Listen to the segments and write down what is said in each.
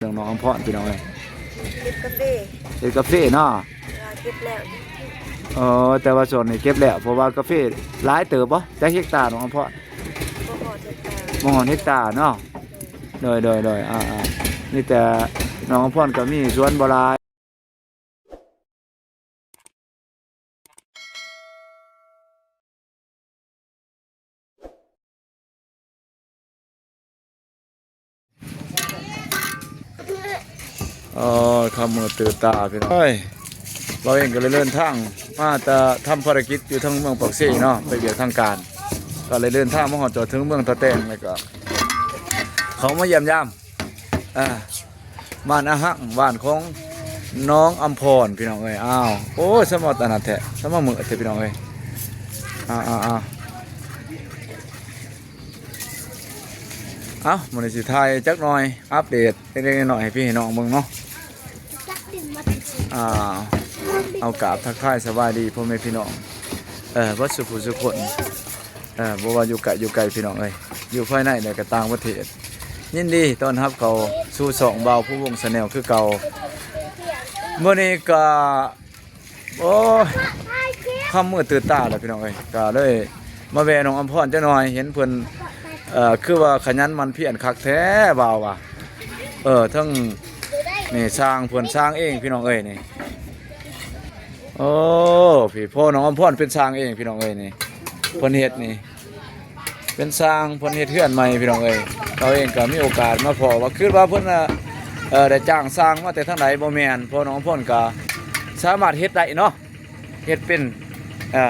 ເລື່ອງນ້ອງອຳພອນພີ່ນ້ອງເອີຍ ເກັບກາເຟ ເກັບກາເຟເນາະ ວ່າເກັບແລ້ວ ເອີ ແຕ່ວ່າຊ່ວງນີ້ເກັບແລ້ວ ເພາະວ່າກາເຟຫຼາຍເຕີບບໍ່? ຈັກເຮັກຕານ້ອງອຳພອນ? ບໍ່ຮອດເຮັກຕາ ບໍ່ຮອດເຮັກຕາເນາະ ໂດຍ ໂດຍ ໂດຍ ອ່າໆ ມີແຕ່ນ້ອງອຳພອນກໍມີສວນບໍ່ຫຼາຍ. ໂອ້ຍ ຄ່ຳມືດຕື່ນຕາພີ່ນ້ອງເອີຍ ເຮົາເອງກໍໄດ້ເດີນທາງມາແຕ່ທຳພາລະກິດຢູ່ທາງເມືອງປາກເຊເນາະ ໄປວຽກທາງການ ກໍໄດ້ເດີນທາງມາຮອດຈອດເຖິງເມືອງທ່າແຕງ ແລ້ວກໍເຂົ້າມາຢ້ຽມຢາມ ອ່າ ບ້ານອາຮັງ ບ້ານຂອງນ້ອງອຳພອນ ພີ່ນ້ອງເອີຍ ອ້າວ ໂອ້ຍ ສະມາອັນນັ້ນແທ້ ສະມາມືດແທ້ ພີ່ນ້ອງເອີຍ ອ້າວ ອ້າວ ອ້າວ ເອົ້າ ມື້ນີ້ຊິຖ່າຍຈັກໜ່ອຍ ອັບເດດເລັກໆນ້ອຍໆໃຫ້ພີ່ໃຫ້ນ້ອງເບິ່ງເນາະ ອ່າ ເອົາກາບທັກທາຍສະບາຍດີພໍ່ແມ່ພີ່ນ້ອງ ເອີ ເບິດສູ່ຜູ້ສູ່ຄົນ ເອີ ບໍ່ວ່າຢູ່ໃກ້ຢູ່ໄກພີ່ນ້ອງເອີຍ ຢູ່ພາຍໃນ ແລະ ກໍຕ່າງປະເທດ ຍິນດີຕ້ອນຮັບເຂົ້າສູ່ຊ່ອງບ່າວພູວົງ Channel ຄືເກົ່າ ມື້ນີ້ກໍ ໂອ້ຍ ຄ່ຳມືດຕື່ນຕາແລ້ວພີ່ນ້ອງເອີຍ ກໍເລີຍມາແວ່ນ້ອງອຳພອນຈັກໜ່ອຍ ເຫັນເພິ່ນ ເອີ ຄືວ່າຂະຫຍັນໝັ່ນພຽນຄັກແທ້ ບ່າວວ່າ ເອີ ທັງ ນີ້ຊ່າງເພິ່ນຊ່າງເອງພີ່ນ້ອງເອີຍ ນີ້ ໂອ້ ພີ່ ພໍ່ນ້ອງອຳພອນເປັນຊ່າງເອງພີ່ນ້ອງເອີຍ ນີ້ ເພິ່ນເຮັດນີ້ ເປັນຊ່າງ ເພິ່ນເຮັດເຮືອນໃໝ່ພີ່ນ້ອງເອີຍ ເຮົາເອງກໍມີໂອກາດມາພໍ້ວ່າ ຄິດວ່າເພິ່ນ ເອີ ໄດ້ຈ້າງຊ່າງມາແຕ່ທາງໃດ ບໍ່ແມ່ນ ພໍ່ນ້ອງອຳພອນກໍສາມາດເຮັດໄດ້ເນາະ ເຮັດເປັນ ເອີ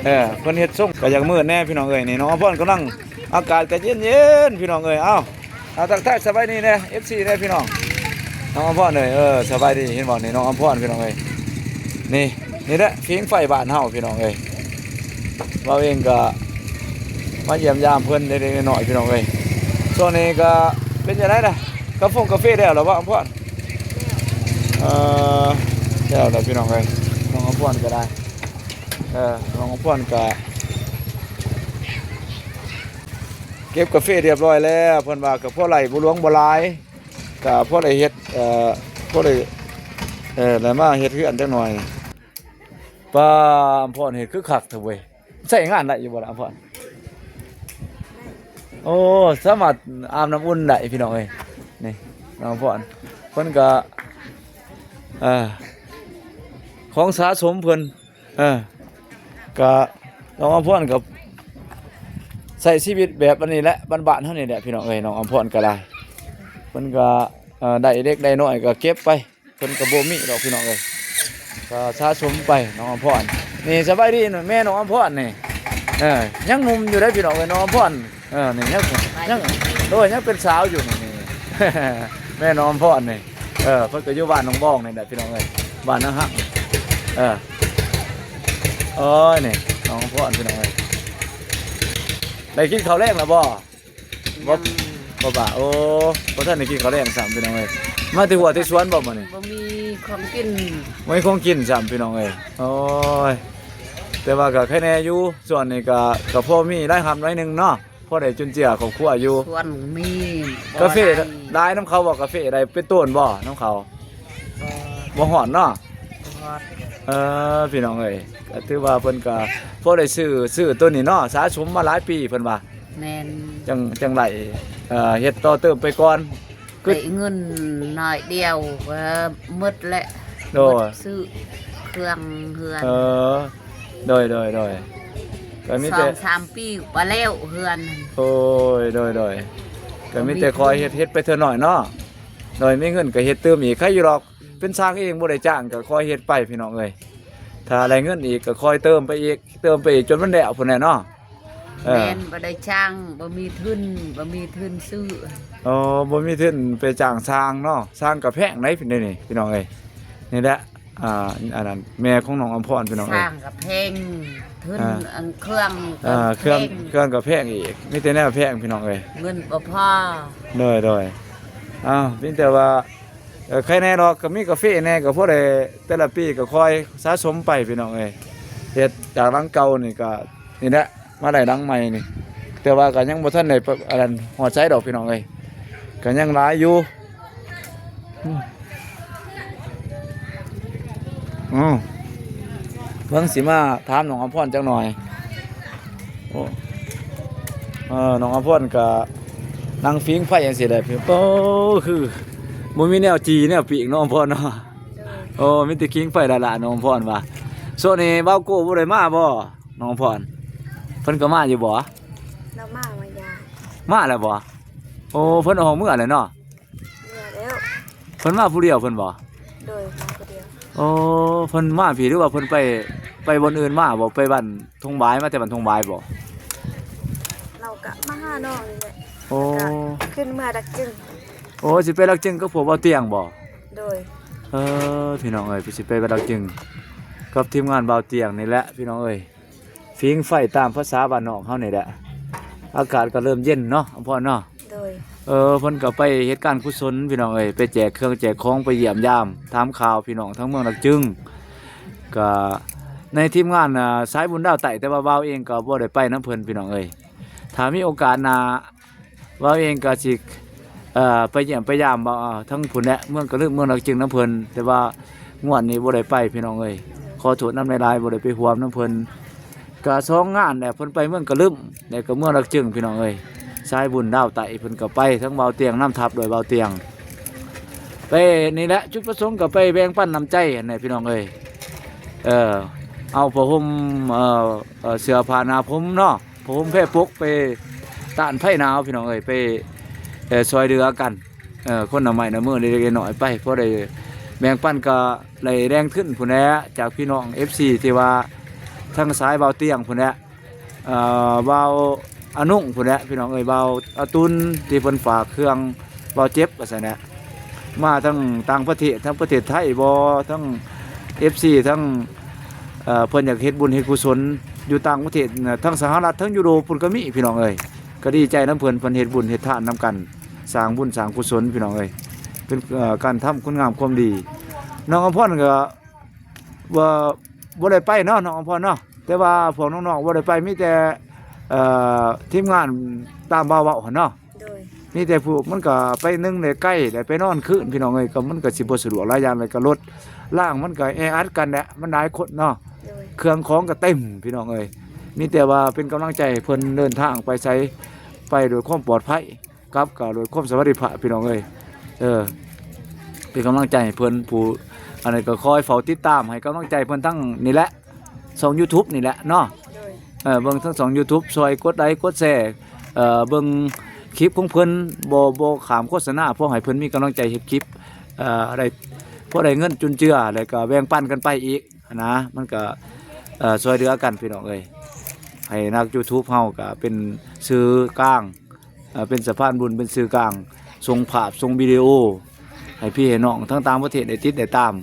ເອີ ເພິ່ນເຮັດຊົງ ກໍຢາກມືດແດ່ພີ່ນ້ອງເອີຍ ນີ້ ນ້ອງອຳພອນກຳລັງ ອາກາດກໍເຢັນໆ ພີ່ນ້ອງເອີຍ ເອົ້າ ເອົາ ທັກທາຍສະບາຍດີແດ່ ເອັຟຊີ ແດ່ພີ່ນ້ອງ ນ້ອງອຳພອນເອີຍ ເອີ ສະບາຍດີ ເຫັນບໍ່ ນີ້ ນ້ອງອຳພອນ ພີ່ນ້ອງເອີຍ ນີ້ ນີ້ແຫຼະຜິງໄຟບ້ານເຮົາ ພີ່ນ້ອງເອີຍ ເຮົາເອງກໍມາຢ້ຽມຢາມເພິ່ນເລັກໆນ້ອຍໆ ພີ່ນ້ອງເອີຍ ຊ່ວງນີ້ກໍເປັນຈັ່ງໃດລະ ກາຟົງກາເຟແລ້ວລະບໍ່ ອຳພອນ? ເອີ ແລ້ວລະພີ່ນ້ອງເອີຍ ນ້ອງອຳພອນກໍໄດ້ ເອີ ນ້ອງອຳພອນກໍ ເກັບກາເຟຮຽບຮ້ອຍແລ້ວ ເພິ່ນວ່າກໍພໍໄລ່ບໍ່ຫຼວງບໍ່ຫຼາຍ ກໍພໍໄດ້ເຮັດ ເອີ ພໍໄດ້ ເອີ ໄດ້ມາເຮັດເຮືອນຈັກໜ່ອຍ ປ້າ ອຳພອນເຮັດຄືຄັກແທ້ເວີຍ ໃຊ້ງານໄດ້ຢູ່ບໍ່ລະ ອຳພອນ? ໂອ້ ສາມາດອາບນ້ຳອຸ່ນໄດ້ພີ່ນ້ອງເອີຍ ນີ້ ນ້ອງອຳພອນ ເພິ່ນກໍ ເອີ ຂອງສະສົມເພິ່ນ ເອີ ກະ ນ້ອງອຳພອນກໍໃຊ້ຊີວິດແບບອັນນີ້ແຫຼະ ບ້ານໆເຮົານີ້ແຫຼະ ພີ່ນ້ອງເອີຍ ນ້ອງອຳພອນກໍໄດ້ ເພິ່ນກໍ ເອີ ໄດ້ເລັກໄດ້ນ້ອຍກໍເກັບໄປ ເພິ່ນກໍບໍ່ມີດອກ ພີ່ນ້ອງເອີຍ ກໍສະສົມໄປ ນ້ອງອຳພອນ ນີ້ ສະບາຍດີ ແມ່ນ້ອງອຳພອນນີ້ ເອີ ຍັງໜຸ່ມຢູ່ເດ້ ພີ່ນ້ອງເອີຍ ນ້ອງອຳພອນ ເອີ ນີ້ຍັງ ຍັງ ໂດຍ ຍັງເປັນສາວຢູ່ນີ້ ແມ່ນ້ອງອຳພອນນີ້ ເອີ ເພິ່ນກໍຢູ່ບ້ານໜອງບອງນີ້ແຫຼະ ພີ່ນ້ອງເອີຍ ບ້ານນາຮັກ ເອີ ໂອ້ຍ ນີ້ ນ້ອງອຳພອນ ພີ່ນ້ອງເອີຍ ໄດ້ກິນເຂົ້າແລງແລ້ວບໍ່? ບໍ່ ບໍ່ປະ ໂອ້ ບໍ່ທັນໄດ້ກິນເຂົ້າແລງຊ້ຳ ພີ່ນ້ອງເອີຍ ມາແຕ່ຮົ້ວແຕ່ສວນບໍ່ມື້ນີ້? ບໍ່ມີຂອງກິນ ບໍ່ມີຂອງກິນຊ້ຳ ພີ່ນ້ອງເອີຍ ໂອ້ຍ ແຕ່ວ່າກໍໄຄແນ່ຢູ່ ຊ່ວງນີ້ກໍ ກໍພໍມີລາຍຮັບໜ້ອຍໜຶ່ງເນາະ ພໍໄດ້ຈຸນເຈືອຄອບຄົວຢູ່ ສວນມີ ກາເຟ ບໍ່ໄດ້ ຫຼາຍນຳເຂົາບໍ່? ກາເຟໄດ້ເປັນໂຕນບໍ່ນຳເຂົາ? ບໍ່ ບໍ່ຮອດເນາະ ບໍ່ຮອດ ເອີ ພີ່ນ້ອງເອີຍ ກໍຖືວ່າເພິ່ນກໍພໍໄດ້ຊື້ ຊື້ໂຕນີ້ເນາະ ສະສົມມາຫຼາຍປີເພິ່ນວ່າ ແມ່ນ ຈັ່ງ ຈັ່ງໄດ້ ເອີ ເຮັດຕໍ່ເຕີມໄປກ່ອນ ໄດ້ເງິນໜ້ອຍດຽວກໍໝົດແຫຼະ ໂດຍ ໝົດຊື້ເຄື່ອງເຮືອນ ເອີ ໂດຍ ໂດຍ ໂດຍ ກໍມີແຕ່ສອງສາມປີກໍແລ້ວເຮືອນ ໂດຍ ໂດຍ ໂດຍ ກໍມີແຕ່ຄອຍເຮັດ ເຮັດໄປເທື່ອໜ້ອຍເນາະ ໂດຍ ມີເງິນກໍເຮັດຕື່ມອີກ ໃຄຢູ່ດອກ ເປັນຊ່າງເອງ ບໍ່ໄດ້ຈ້າງ ກໍຄອຍເຮັດໄປ ພີ່ນ້ອງເອີຍ ຖ້າໄດ້ເງິນອີກ ກໍຄອຍເຕີມໄປອີກ ເຕີມໄປອີກ ຈົນມັນແລ້ວພຸ້ນແຫຼະເນາະ ເອີ ແມ່ນ ບໍ່ໄດ້ຈ້າງ ບໍ່ມີທຶນ ບໍ່ມີທຶນຊື້ ອໍ ບໍ່ມີທຶນໄປຈ້າງຊ່າງເນາະ ຊ່າງກໍແພງໃດ໋ ດຽວນີ້ ພີ່ນ້ອງເອີຍ ນີ້ແຫຼະ ອ່າ ອັນນັ້ນ ແມ່ຂອງນ້ອງອຳພອນ ພີ່ນ້ອງເອີຍ ຊ່າງກໍແພງ ທຶນ ອ່າ ອັນເຄື່ອງ ອ່າ ເຄື່ອງ ເຄື່ອງກໍແພງອີກ ມີແຕ່ແນວແພງ ພີ່ນ້ອງເອີຍ ເງິນບໍ່ພໍ ໂດຍ ໂດຍ ອ້າວ ມີແຕ່ວ່າ ເອີ ໄຄແນ່ດອກ ກໍມີກາເຟແນ່ ກໍພໍໄດ້ ແຕ່ລະປີກໍຄອຍສະສົມໄປ ພີ່ນ້ອງເອີຍ ເຮັດຈາກຫຼັງເກົ່ານີ້ກໍ ນີ້ແຫຼະ ມາໄດ້ຫຼັງໃໝ່ນີ້ ແຕ່ວ່າກໍຍັງບໍ່ທັນໄດ້ປະ ອັນນັ້ນ ຮອດໃສດອກ ພີ່ນ້ອງເອີຍ ກໍຍັງຫຼາຍຢູ່ ອ້າວ ເບິ່ງຊິມາຖາມນ້ອງອຳພອນຈັກໜ່ອຍ. ໂອ້ ເອີ ນ້ອງອຳພອນກະນັ່ງຜິງໄຟຈັ່ງຊີ້ແຫຼະ. ໂອ້ ຄືບໍ່ມີແນວຈີ່ແນວປີ້ງເນາະອຳພອນເນາະ. ໂອ້ ມີແຕ່ຜິງໄຟຫຼ້າໆ ນ້ອງອຳພອນວ່າ. ຊ່ວງນີ້ບ່າວໂກ້ບໍ່ໄດ້ມາບໍ່ ນ້ອງອຳພອນ? ເພິ່ນກໍມາຢູ່ບໍ່? ລາວມາ ມາຢາມ. ມາແລ້ວບໍ່? ໂອ້ ເພິ່ນອອກເມືອແລ້ວເນາະ. ເມືອແລ້ວ. ເພິ່ນມາຜູ້ດຽວເພິ່ນບໍ່? ໂດຍ ມາຜູ້ດຽວ. ໂອ້ ເພິ່ນມາພີ້ ຫຼືວ່າເພິ່ນໄປ ໄປບ່ອນອື່ນມາບໍ່? ໄປບ້ານທົ່ງຫວາຍ ມາແຕ່ບ້ານທົ່ງຫວາຍບໍ່? ລາວກະມາຫານ້ອງນີ້ແຫຼະ. ໂອ້ ແລ້ວກະຂຶ້ນເມືອດາກຈຶງ. ໂອ້ ຊິໄປດາກຈຶງກັບພວກບ່າວຕຽງບໍ່? ໂດຍ. ເອີ ພີ່ນ້ອງເອີຍ ຊິໄປດາກຈຶງກັບທີມງານບ່າວຕຽງນີ້ແຫຼະ ພີ່ນ້ອງເອີຍ. ຜິງໄຟຕາມພາສາບ້ານນອກເຮົານີ້ແຫຼະ. ອາກາດກໍເລີ່ມເຢັນເນາະ ອຳພອນເນາະ. ໂດຍ. ເອີ ເພິ່ນກໍໄປເຮັດການກຸສົນ ພີ່ນ້ອງເອີຍ ໄປແຈກເຄື່ອງແຈກຂອງ ໄປຢ້ຽມຢາມຖາມຂ່າວພີ່ນ້ອງທາງເມືອງດາກຈຶງ. ກໍໃນທີມງານ ອາ ສາຍບຸນດາວໃຕ້ ແຕ່ວ່າບ່າວເອງກໍບໍ່ໄດ້ໄປນຳເພິ່ນ ພີ່ນ້ອງເອີຍ. ຖ້າມີໂອກາດໜ້າ ບ່າວເອງກໍຊິ ເອີ ໄປຢ້ຽມໄປຢາມ ເອີ ທາງພຸ້ນແຫຼະ ເມືອງກະລຶມ ເມືອງດາກຈຶງນຳເພິ່ນ. ແຕ່ວ່າງວດນີ້ບໍ່ໄດ້ໄປ ພີ່ນ້ອງເອີຍ ຂໍໂທດນຳຫຼາຍໆ ບໍ່ໄດ້ໄປຮ່ວມນຳເພິ່ນ. ກະສອງງານແຫຼະ ເພິ່ນໄປເມືອງກະລຶມ ແລ້ວກໍເມືອງດາກຈຶງ ພີ່ນ້ອງເອີຍ. ສາຍບຸນດາວໃຕ້ເພິ່ນກໍໄປ ທັງບ່າວຕຽງ ນຳທັບໂດຍບ່າວຕຽງ ໄປນີ້ແຫຼະ. ຈຸດປະສົງກໍໄປແບ່ງປັນນ້ຳໃຈຫັ້ນແຫຼະ ພີ່ນ້ອງເອີຍ. ເອີ ເອົາຜ້າຫົ່ມ ເອີ ເອີ ເສື້ອຜ້າໜ້າຜົມເນາະ ຜ້າຫົ່ມແພປົກ ໄປຕ້ານໄພໜາວ ພີ່ນ້ອງເອີຍ ໄປ ເອີ ຊ່ອຍເຫຼືອກັນ ເອີ ຄົນລະໄມ້ລະມືເລັກໆນ້ອຍໆໄປ ພໍໄດ້ແບ່ງປັນ ກໍໄດ້ແຮງທຶນພຸ້ນແຫຼະ ຈາກພີ່ນ້ອງເອັຟຊີ ທີ່ວ່າທາງສາຍບ່າວຕຽງພຸ້ນແຫຼະ ເອີ ບ່າວອານຸງພຸ້ນແຫຼະ ພີ່ນ້ອງເອີຍ ບ່າວອາຕຸນ ທີ່ເພິ່ນຝາກເຄື່ອງ ບ່າວເຈັບວ່າຊັ້ນແຫຼະ ມາທັງຕ່າງປະເທດ ທັງປະເທດໄທບໍ ທັງເອັຟຊີ ທັງ ເອີ ເພິ່ນຢາກເຮັດບຸນເຮັດກຸສົນຢູ່ຕ່າງປະເທດ ທັງສະຫະລັດ ທັງຢູໂຣບພຸ້ນກໍມີ ພີ່ນ້ອງເອີຍ. ກໍດີໃຈນຳເພິ່ນ ເພິ່ນເຮັດບຸນເຮັດທານນຳກັນ ສ້າງບຸນສ້າງກຸສົນ ພີ່ນ້ອງເອີຍ ເປັນ ເອີ ການທຳຄຸນງາມຄວາມດີ. ນ້ອງອຳພອນກໍ ບໍ່ ບໍ່ໄດ້ໄປເນາະ ນ້ອງອຳພອນເນາະ ແຕ່ວ່າພວກນ້ອງໆບໍ່ໄດ້ໄປ ມີແຕ່ ເອີ ທີມງານຕາມບ່າວເວົ້າຫັ້ນເນາະ. ໂດຍ. ມີແຕ່ພວກມັນກໍໄປໜຶ່ງໄດ້ໄກ ໄດ້ໄປນອນຄືນ ພີ່ນ້ອງເອີຍ ກໍມັນກໍຊິບໍ່ສະດວກຫຼາຍຢ່າງ ແລ້ວກໍລົດລາງມັນກໍແອອັດກັນແຫຼະ ມັນຫຼາຍຄົນເນາະ. ໂດຍ. ເຄື່ອງຂອງກໍເຕັມ ພີ່ນ້ອງເອີຍ ມີແຕ່ວ່າເປັນກຳລັງໃຈໃຫ້ເພິ່ນເດີນທາງໄປໃສ ໄປໂດຍຄວາມປອດໄພ ກັບກໍໂດຍຄວາມສະຫວັດດີພາບ ພີ່ນ້ອງເອີຍ. ເອີ ເປັນກຳລັງໃຈໃຫ້ເພິ່ນ ຜູ້ ອັນນັ້ນກໍຄອຍເຝົ້າຕິດຕາມໃຫ້ກຳລັງໃຈເພິ່ນທັງນີ້ແຫຼະ ຊ່ອງຢູທູບນີ້ແຫຼະເນາະ. ໂດຍ. ເອີ ເບິ່ງທັງຊ່ອງຢູທູບ ຊ່ອຍກົດໄລກົດແຊ ເອີ ເບິ່ງຄລິບຂອງເພິ່ນ ບໍ່ ບໍ່ຂ້າມໂຄສະນາ ພໍໃຫ້ເພິ່ນມີກຳລັງໃຈເຮັດຄລິບ ເອີ ໄດ້ ພໍໄດ້ເງິນຈຸນເຈືອ ແລ້ວກໍແບ່ງປັນກັນໄປອີກຫັ້ນນະ ມັນກໍ ເອີ ຊ່ອຍເຫຼືອກັນ ພີ່ນ້ອງເອີຍ ໃຫ້ນັກຢູທູບເຮົາກໍເປັນສື່ກາງ ເອີ ເປັນສະພານບຸນ ເປັນສື່ກາງ ສົ່ງພາບ ສົ່ງວິດີໂອ ໃຫ້ພີ່ໃຫ້ນ້ອງທັງຕ່າງປະເທດໄດ້ຕິດໄດ້ຕາມ.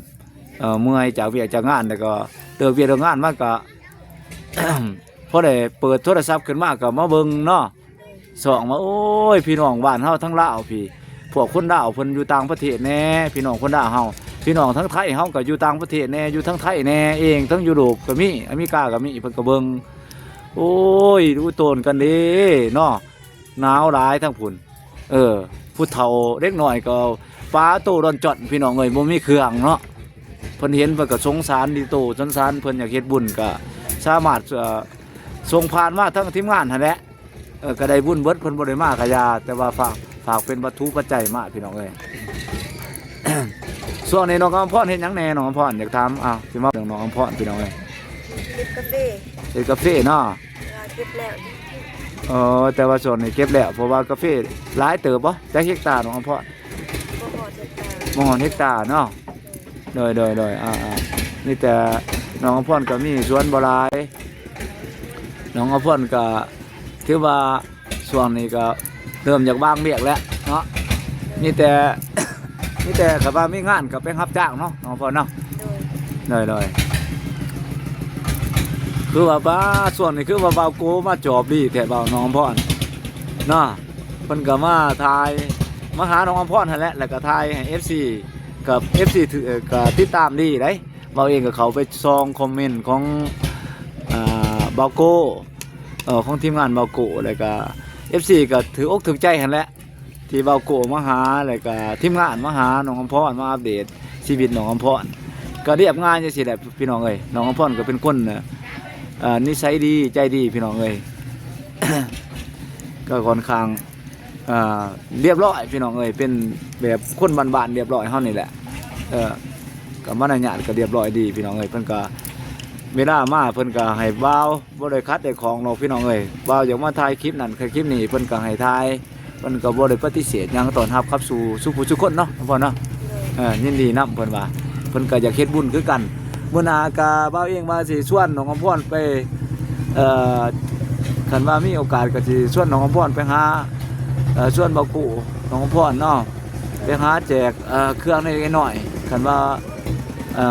ເອີ ເມື່ອຍຈາກວຽກຈາກງານ ແລ້ວກໍເລີກວຽກເລີກງານມາກໍ ພໍໄດ້ເປີດໂທລະສັບຂຶ້ນມາກໍມາເບິ່ງເນາະ ສ່ອງມາ ໂອ້ຍ ພີ່ນ້ອງບ້ານເຮົາທາງລາວພີ້ ພວກຄົນລາວເພິ່ນຢູ່ຕ່າງປະເທດແດ່ ພີ່ນ້ອງຄົນລາວເຮົາ ພີ່ນ້ອງທາງໄທເຮົາກໍຢູ່ຕ່າງປະເທດແດ່ ຢູ່ທາງໄທແດ່ເອງ ທັງຢູໂຣບກໍມີ ອາເມລິກາກໍມີ ເພິ່ນກໍເບິ່ງ. ໂອ້ຍ ດູໂຕນກັນເດ້ເນາະ ໜາວຫຼາຍທາງພຸ້ນ. ເອີ ຜູ້ເຖົ້າເດັກນ້ອຍກໍປາໂຕດອນຈອນ ພີ່ນ້ອງເອີຍ ບໍ່ມີເຄື່ອງເນາະ. ເພິ່ນເຫັນເພິ່ນກໍສົງສານດີໂຕ ສົງສານ ເພິ່ນຢາກເຮັດບຸນກໍສາມາດ ເອີ ສົ່ງຜ່ານມາທາງທີມງານຫັ້ນແຫຼະ. ເອີ ກໍໄດ້ບຸນເບິດ ເພິ່ນບໍ່ໄດ້ມາກໍຢ່າ ແຕ່ວ່າຝາກ ຝາກເປັນວັດຖຸປັດໄຈມາ ພີ່ນ້ອງເອີຍ. ຊ່ວງນີ້ນ້ອງອຳພອນເຮັດຫຍັງແດ່ ນ້ອງອຳພອນ? ຢາກຖາມ ອ້າວ ຊິມາເລື່ອງນ້ອງອຳພອນ ພີ່ນ້ອງເອີຍ. ເກັບກາເຟ. ເຮັດກາເຟເນາະ. ເກັບແລ້ວ. ເອີ ແຕ່ວ່າຊ່ວງນີ້ເກັບແລ້ວ ເພາະວ່າກາເຟຫຼາຍເຕີບບໍ່? ຈັກເຮັກຕາ ນ້ອງອຳພອນ? ບໍ່ຮອດເຮັກຕາ. ບໍ່ຮອດເຮັກຕາເນາະ. ໂດຍ ໂດຍ ໂດຍ ອ່າໆ ມີແຕ່ນ້ອງອຳພອນກໍມີສວນບໍ່ຫຼາຍ ນ້ອງອຳພອນກໍຖືວ່າຊ່ວງນີ້ກໍເລີ່ມຢາກວາງວຽກແລ້ວເນາະ ມີແຕ່ ມີແຕ່ຄັນວ່າມີງານກໍໄປຮັບຈ້າງເນາະ ນ້ອງອຳພອນເນາະ. ໂດຍ ໂດຍ ໂດຍ ຄືວ່າ ປ້າ ຊ່ວງນີ້ຄືວ່າບ່າວໂກມາຈອບດີແທ້ ບ່າວ ນ້ອງອຳພອນເນາະ ເພິ່ນກໍມາຖ່າຍ ມາຫານ້ອງອຳພອນຫັ້ນແຫຼະ ແລ້ວກໍຖ່າຍໃຫ້ເອັຟຊີ ກັບເອັຟຊີຖື ເອີ ກໍຕິດຕາມດີໄດ໋. ເວົ້າເອງກໍເຂົ້າໄປສ່ອງຄອມເມັນຂອງ ອ່າ ບ່າວໂກ້ ເອີ ຂອງທີມງານບ່າວໂກ້ ແລ້ວກໍເອັຟຊີກໍຖືອົກຖືກໃຈຫັ້ນແຫຼະ ທີ່ບ່າວໂກມາຫາ ແລ້ວກະທີມງານມາຫານ້ອງອຳພອນ ມາອັບເດດຊີວິດນ້ອງອຳພອນ ກະລຽບງ່າຍຈັ່ງຊີ້ແຫຼະພີ່ນ້ອງເອີຍ. ນ້ອງອຳພອນກະເປັນຄົນ ເອີ ນິໄສດີໃຈດີພີ່ນ້ອງເອີຍ ກະຂ້ອນຂ້າງ ອ່າ ລຽບຮ້ອຍພີ່ນ້ອງເອີຍ ເປັນແບບຄົນບ້ານໆລຽບຮ້ອຍເຮົານີ້ແຫຼະ. ເອີ ກະມານະຍາດກະລຽບຮ້ອຍດີພີ່ນ້ອງເອີຍ. ເພິ່ນກະ ເວລາມາເພິ່ນກະໃຫ້ບ່າວ ບໍ່ໄດ້ຂັດໄດ້ຂ້ອງດອກພີ່ນ້ອງເອີຍ. ບ່າວຢາກມາຖ່າຍຄລິບນັ້ນ ຄລິບນີ້ ເພິ່ນກະໃຫ້ຖ່າຍ ເພິ່ນກະບໍ່ໄດ້ປະຕິເສດຫຍັງ ຕ້ອນຮັບຂັບສູ່ສູ່ຜູ້ສູ່ຄົນເນາະ ອຳພອນເນາະ. ເອີ ຍິນດີນຳເພິ່ນວ່າ ເພິ່ນກະຢາກເຮັດບຸນຄືກັນ. ມື້ໜ້າກະບ່າວເອງວ່າຊິຊວນນ້ອງອຳພອນໄປ ເອີ ຄັນວ່າມີໂອກາດກະຊິຊວນນ້ອງອຳພອນໄປຫາ ເອີ ຊວນບ່າວໂກ ນ້ອງອຳພອນເນາະ ໄປຫາແຈກ ເອີ ເຄື່ອງເລັກໆນ້ອຍໆ ຄັນວ່າ ເອີ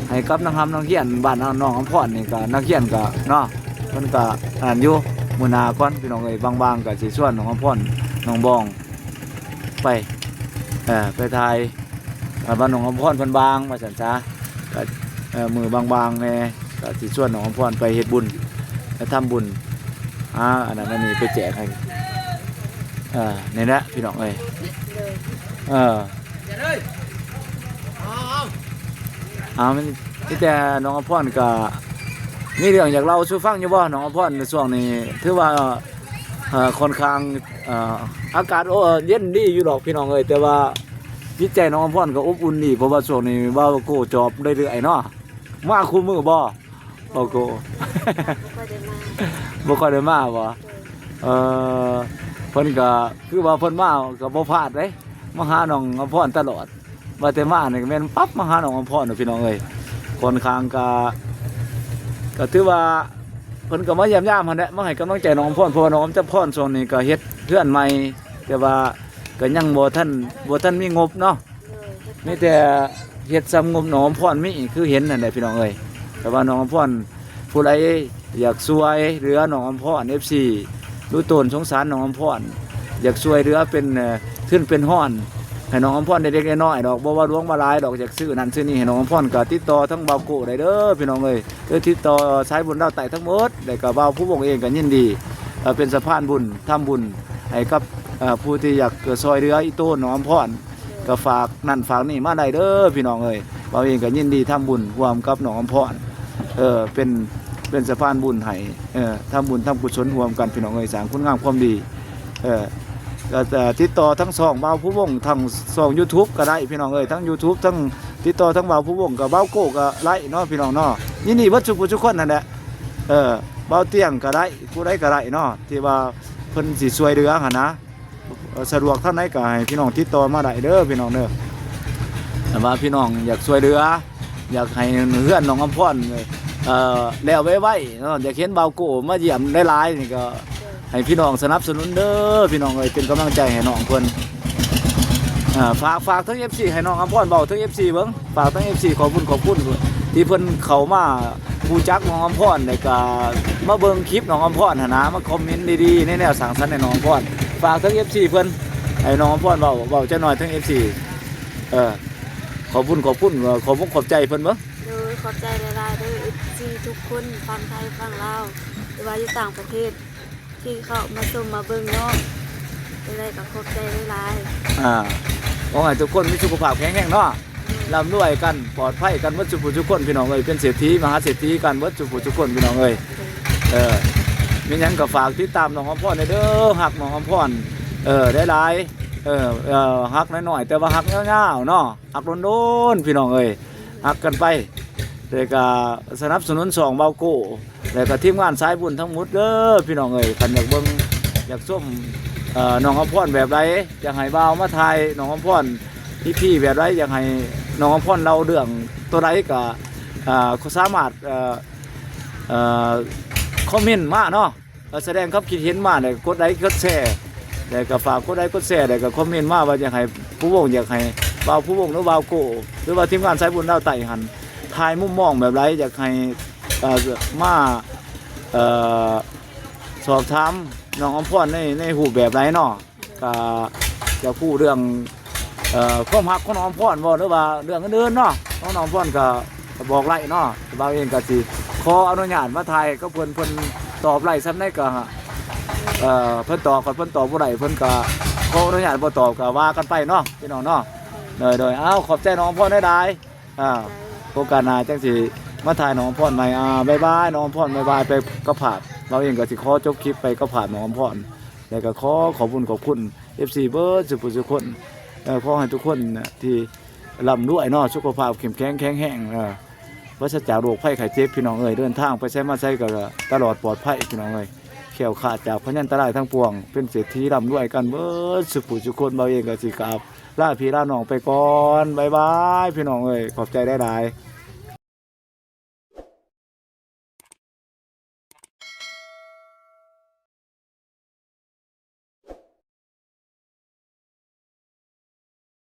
ໃຫ້ກັບນັກຮຳນັກຮຽນບ້ານນ້ອງອຳພອນນີ້ກະ ນັກຮຽນກະເນາະ ເພິ່ນກະອັນນັ້ນຢູ່. ມື້ໜ້າກ່ອນພີ່ນ້ອງເອີຍ ວ່າງໆກະຊິຊວນນ້ອງອຳພອນ ນ້ອງບອງ ໄປ ເອີ ໄປຖ່າຍ ເອີ ບ້ານນ້ອງອຳພອນເພິ່ນວ່າງວ່າຊັ້ນຊະ ກະ ເອີ ມື້ວ່າງໆແດ່ ກະຊິຊວນນ້ອງອຳພອນໄປເຮັດບຸນ ໄປທຳບຸນ ຫາອັນນັ້ນອັນນີ້ໄປແຈກໃຫ້ ເອີ ນີ້ແຫຼະພີ່ນ້ອງເອີຍ ເອີ ເອົາ ມີແຕ່ນ້ອງອຳພອນກະມີເລື່ອງຢາກເລົ່າສູ່ຟັງຢູ່ບໍ່ ນ້ອງອຳພອນ? ໃນຊ່ວງນີ້ຖືວ່າ ເອີ ຂ້ອນຂ້າງ ເອີ ອາກາດ ໂອ້ ເຢັນດີຢູ່ດອກພີ່ນ້ອງເອີຍ ແຕ່ວ່າຈິດໃຈນ້ອງອຳພອນກະອົບອຸ່ນດີ ເພາະວ່າຊ່ວງນີ້ບ່າວໂກຈອບເລື້ອຍໆເນາະ. ມາຄູ່ມື້ບໍ່ ບ່າວໂກ? ບໍ່ຄ່ອຍໄດ້ມາ ບໍ່ຄ່ອຍໄດ້ມາບໍ່? ເອີ ເພິ່ນກະ ຄືວ່າເພິ່ນມາກະບໍ່ພາດເດ້ ມາຫານ້ອງອຳພອນຕະຫຼອດ. ວ່າແຕ່ມານີ້ກະແມ່ນປັບມາຫານ້ອງອຳພອນເນາະ ພີ່ນ້ອງເອີຍ. ຂ້ອນຂ້າງກະ ກະຖືວ່າເພິ່ນກະມາຢ້ຽມຢາມຫັ້ນແຫຼະ ມາໃຫ້ກຳລັງໃຈນ້ອງອຳພອນ ເພາະວ່ານ້ອງອຳຈະພອນຊ່ວງນີ້ກະເຮັດເຮືອນໃໝ່ ແຕ່ວ່າກະຍັງບໍ່ທັນ ບໍ່ທັນມີງົບເນາະ ມີແຕ່ເຮັດຊ່ຳງົບນ້ອງອຳພອນມີ ຄືເຫັນຫັ້ນແຫຼະພີ່ນ້ອງເອີຍ. ແຕ່ວ່ານ້ອງອຳພອນ ຜູ້ໃດຢາກຊ່ວຍເຫຼືອນ້ອງອຳພອນ ເອັຟຊີ ຮູ້ຕົນສົງສານນ້ອງອຳພອນ ຢາກຊ່ວຍເຫຼືອເປັນ ເອີ ທຶນເປັນຮອນໃຫ້ນ້ອງອຳພອນເລັກໆນ້ອຍໆດອກ ບໍ່ວ່າຫຼວງວ່າຫຼາຍດອກ ຢາກຊື້ນັ້ນຊື້ນີ້ໃຫ້ນ້ອງອຳພອນ ກະຕິດຕໍ່ທາງບ່າວໂກໄດ້ເດີພີ່ນ້ອງເອີຍ ຫຼືຕິດຕໍ່ສາຍບຸນລາວໃຕ້ທັງໝົດ. ແລ້ວກະບ່າວພູວົງເອງກະຍິນດີ ເອີ ເປັນສະພານບຸນ ທຳບຸນໃຫ້ກັບ ເອີ ຜູ້ທີ່ຢາກ ເອີ ຊ່ວຍເຫຼືອອີ່ໂຕນ້ອງອຳພອນ ກະຝາກນັ້ນຝາກນີ້ມາໄດ້ເດີພີ່ນ້ອງເອີຍ. ບ່າວເອງກະຍິນດີທຳບຸນຮ່ວມກັບນ້ອງອຳພອນ ເອີ ເປັນ ເປັນສະພານບຸນໃຫ້ ເອີ ທຳບຸນທຳກຸສົນຮ່ວມກັນພີ່ນ້ອງເອີຍ ສ້າງຄຸນງາມຄວາມດີ. ເອີ ກະຕິດຕໍ່ທັງຊ່ອງບ່າວພູວົງ ທັງຊ່ອງຢູທູບກະໄດ້ພີ່ນ້ອງເອີຍ ທັງຢູທູບ ທັງຕິດຕໍ່ທັງບ່າວພູວົງ ກະບ່າວໂກກະໄດ້ເນາະ ພີ່ນ້ອງເນາະ. ຍິນດີເບິດສູ່ຜູ້ສູ່ຄົນຫັ້ນແຫຼະ ເອີ ບ່າວຕຽງກະໄດ້ ຜູ້ໃດກະໄດ້ເນາະ ທີ່ວ່າເພິ່ນຊິຊ່ວຍເຫຼືອຫັ້ນນະ. ເອີ ສະດວກທາງໃດກະໃຫ້ພີ່ນ້ອງຕິດຕໍ່ມາໄດ້ເດີພີ່ນ້ອງເດີ. ຖ້າວ່າພີ່ນ້ອງຢາກຊ່ວຍເຫຼືອ ຢາກໃຫ້ເຮືອນນ້ອງອຳພອນ ເອີ ແລ້ວໄວໆເນາະ ຢາກເຫັນບ່າວໂກມາຢ້ຽມຫຼາຍໆນີ້ ກະໃຫ້ພີ່ນ້ອງສະໜັບສະໜູນເດີພີ່ນ້ອງເອີຍ ເປັນກຳລັງໃຈໃຫ້ນ້ອງເພິ່ນ. ເອີ ຝາກ ຝາກເຖິງເອັຟຊີ ໃຫ້ນ້ອງອຳພອນເວົ້າເຖິງເອັຟຊີເບິ່ງ ຝາກເຖິງເອັຟຊີ ຂອບຄຸນ ຂອບຄຸນທີ່ເພິ່ນເຂົ້າມາ ຮູ້ຈັກນ້ອງອຳພອນ ແລ້ວກະມາເບິ່ງຄລິບນ້ອງອຳພອນຫັ້ນນະ ມາຄອມເມັນດີໆໃນແນວສ້າງສັນໃຫ້ນ້ອງອຳພອນ. ຝາກເຖິງເອັຟຊີເພິ່ນ ໃຫ້ນ້ອງອຳພອນເວົ້າ ເວົ້າຈັກໜ້ອຍເຖິງເອັຟຊີ. ເອີ ຂອບຄຸນ ຂອບຄຸນ ຂອບອົກຂອບໃຈເພິ່ນເບິ່ງ. ໂດຍ ຂອບໃຈຫຼາຍໆເດີ ເອັຟຊີທຸກຄົນ ຝັ່ງໄທຝັ່ງລາວ ຫຼືວ່າຢູ່ຕ່າງປະເທດ ທີ່ເຂົ້າມາຊົມມາເບິ່ງເນາະ ຈັ່ງໃດກະຂອບໃຈຫຼາຍໆ. ອ່າ ຂໍໃຫ້ທຸກຄົນມີສຸຂະພາບແຂງແຮງເນາະ ລ່ຳລວຍກັນ ປອດໄພກັນເບິດສູ່ຜູ້ສູ່ຄົນພີ່ນ້ອງເອີຍ ເປັນເສດຖີມະຫາເສດຖີກັນເບິດສູ່ຜູ້ສູ່ຄົນພີ່ນ້ອງເອີຍ. ເອີ ມີຫຍັງກະຝາກຕິດຕາມນ້ອງອຳພອນແດ່ເດີ ຮັກນ້ອງອຳພອນ ເອີ ຫຼາຍໆ ເອີ ເອີ ຮັກນ້ອຍໆ ແຕ່ວ່າຮັກຍາວໆເນາະ ຮັກດົນໆ ພີ່ນ້ອງເອີຍ ຮັກກັນໄປ ແລ້ວກະສະໜັບສະໜູນຊ່ອງບ່າວໂກ ແລ້ວກະທີມງານສາຍບຸນທັງໝົດເດີພີ່ນ້ອງເອີຍ. ຄັນຢາກເບິ່ງຢາກຊົມ ເອີ ນ້ອງອຳພອນແບບໃດ ຢາກໃຫ້ບ່າວມາຖ່າຍນ້ອງອຳພອນ ອີພີ ແບບໃດ ຢາກໃຫ້ນ້ອງອຳພອນເລົ່າເລື່ອງໂຕໃດກະ ເອີ ສາມາດ ເອີ ເອີ ຄອມເມັນມາເນາະ ເອີ ສະແດງຄວາມຄິດເຫັນມາ ແລ້ວກົດໄລກົດແຊ ແລ້ວກະຝາກກົດໄລກົດແຊ ແລ້ວກະຄອມເມັນມາວ່າຢາກໃຫ້ພູວົງ ຢາກໃຫ້ບ່າວພູວົງ ຫຼືບ່າວໂກ ຫຼືວ່າທີມງານສາຍບຸນລາວໃຕ້ຫັ້ນ ຖ່າຍມຸມມອງແບບໃດ ຢາກໃຫ້ ເອີ ມາ ເອີ ສອບຖາມນ້ອງອຳພອນໃນ ໃນຮູບແບບໃດເນາະ. ກະຢາກຮູ້ເລື່ອງ ເອີ ຄວາມຮັກຂອງນ້ອງອຳພອນບໍ່ ຫຼືວ່າເລື່ອງອື່ນໆເນາະ ນ້ອງອຳພອນກະບອກໄດ້ເນາະ. ບ່າວເອງກະຊິຂໍອະນຸຍາດມາຖ່າຍກັບເພິ່ນ ເພິ່ນຕອບໄດ້ສ່ຳໃດກະ ເອີ ເພິ່ນຕອບ ຄັນເພິ່ນຕອບບໍ່ໄດ້ ເພິ່ນກະ ຂໍອະນຸຍາດບໍ່ຕອບກໍວ່າກັນໄປເນາະ ພີ່ນ້ອງເນາະ. ໂດຍ ໂດຍ ເອົາ ຂອບໃຈນ້ອງອຳພອນຫຼາຍໆ. ອ່າ ໂອກາດໜ້າຈັ່ງຊິມາຖ່າຍນ້ອງອຳພອນໃໝ່. ອ່າ ບາຍບາຍ ນ້ອງອຳພອນ ບາຍບາຍ. ໄປກັບພາບ ເຮົາເອງກໍຊິຂໍຈົບຄລິບໄປກັບພາບນ້ອງອຳພອນ ແລ້ວກໍຂໍຂອບຄຸນຂອບຄຸນເອັຟຊີເບິດສູ່ຜູ້ສູ່ຄົນ. ເອີ ຂໍໃຫ້ທຸກຄົນທີ່ ລ່ຳລວຍເນາະ ສຸຂະພາບເຂັ້ມແຂງແຂງແຮງ ເອີ ປາສະຈາກໂລກໄພໄຂ້ເຈັບ ພີ່ນ້ອງເອີຍ. ເດີນທາງໄປໃສມາໃສກໍຕະຫຼອດປອດໄພ ພີ່ນ້ອງເອີຍ. ແຄ້ວຄາດຈາກພະຍັນຕະລາຍທັງປວງ ເປັນເສດຖີລ່ຳລວຍກັນເບິດສຸຜູ້ສຸຄົນ. ເຮົາເອງກໍຊິກາບລາພີ່ລານ້ອງໄປກ່ອນ. ບາຍບາຍ ພີ່ນ້ອງເອີຍ ຂອບໃຈຫຼາຍໆ.